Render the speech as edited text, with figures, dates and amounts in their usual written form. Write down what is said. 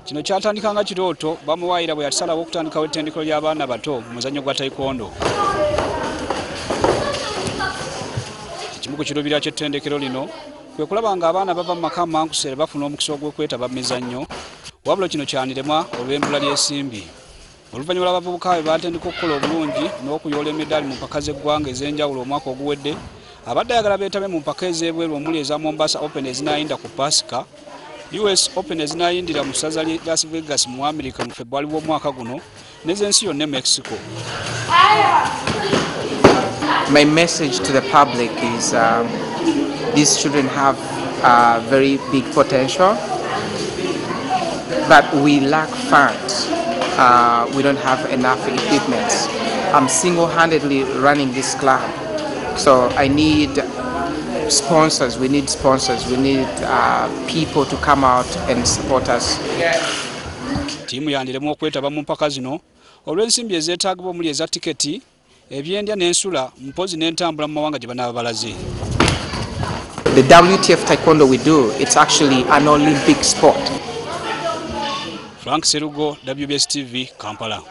Kino kyatandika nga kirooto bamuwaayira bwe yasalawo okutandikawo ettendekero ly'abaana bato mu muzannyo gwa taekwondo. Ekimu ku kirubira ky'ettendekero lino kwe kulaba ng'abaana bava mu maka amankuseere bafuna omukisa ogw'okwetaba mu mizannyo, wabula kino kyaniremwa olw'embula ly'ensimbi. Oluvannyuma lw'abavubuka bwe baatandika okukola obulungi n'okuyoola emidaali mu mpaka z'eggwanga ez'enjawulo omwaka oguwedde, abadde ayagala beetabe mu mpaka ez'ebweru omuli eza Mombasa Open ezinaayinda ku Pasika, US Open ezinaayindira mu ssaza ly'e Las Vegas mu America mu February w'omwaka guno n'ez'ensi yonna e Mexico. My message to the public is these children have very big potential, but we lack funds. We don't have enough equipment. I'm single-handedly running this club, so I need sponsors. We need sponsors. We need people to come out and support us. Ttiimu yandiremu okwetaba mu mpaka zino olw'ensimbi ezeetaagibwa omuli eza tiketi, ebyendya n'ensula, mpozi n'entambula mu mawanga gye banaaba balaze. The WTF Taekwondo we do, it's actually an Olympic sport. Frank Serugo, WBS TV, Kampala.